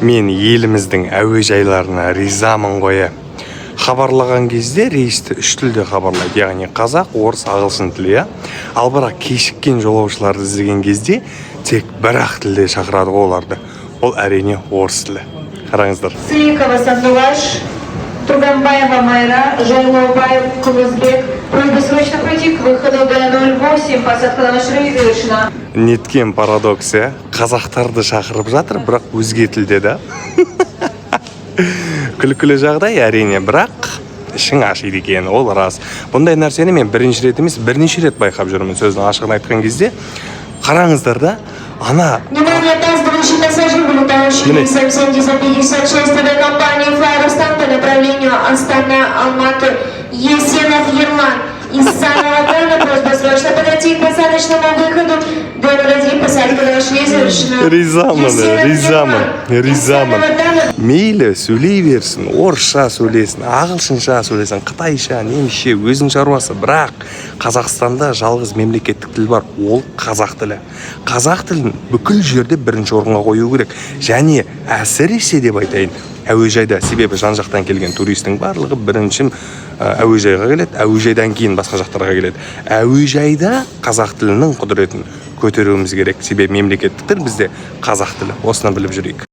Мен еліміздің әуежайларына ризамын ғой, ә. Хабарлаған кезде рейсті үш тілде хабарлайды, яғни қазақ, орыс, ағылшын тілі, иә. Ал бірақ кешіккен жолаушыларды іздеген кезде тек бір ақ тілде шақырады ғой оларды, ол, әрине, орыс тілі. Қараңыздар. Сыикова Сандуғаш, Турганбаева Майра, Жайлаубаев Кулызбек. Просьба срочно пройти к выходу Д08. Посадка на наш рейс завершена. Неткен парадокс, иә? Қазақтарды шақырып жатыр, бірақ өзге тілде да. Күлкілі жағдай, әрине, бірақ ішің ашиды екен, ол рас. Бұндай нәрсені мен бірінші рет емес, бірнеше рет байқап жүрмін, сөздің ашығын айтқан кезде. Қараңыздар да, ана Внимание, опаздывающий пассажир, вылетающий Міне. рейсом 7056 авиакомпании Fly Arystan по направлению Астана-Алматы, Есенов Ерлан. Исанова Дана, просьба срочно подойти к посадочному выходу Д01, посадка на наш рейс завершена. Ризамын, Есенов ризамын, Ерлан. ризамын. Исанова Дана. Мейлі, сөйлей берсін, орысша сөйлесін, ағылшынша сөйлесін, қытайша, немісше, өзінің шаруасы. Бірақ Қазақстанда жалғыз мемлекеттік тіл бар, ол қазақ тілі. Қазақ тілін бүкіл жерде бірінші орынға қою керек және әсіресе деп айтайын, әуежайда. Себебі жан жақтан келген туристің барлығы бірінші әуежайға келеді, әуежайдан кейін басқа жақтарға келеді. Әуежайда қазақ тілінің құдіретін көтеруіміз керек, себебі мемлекеттік тіл бізде қазақ тілі. Осыны біліп жүрейік.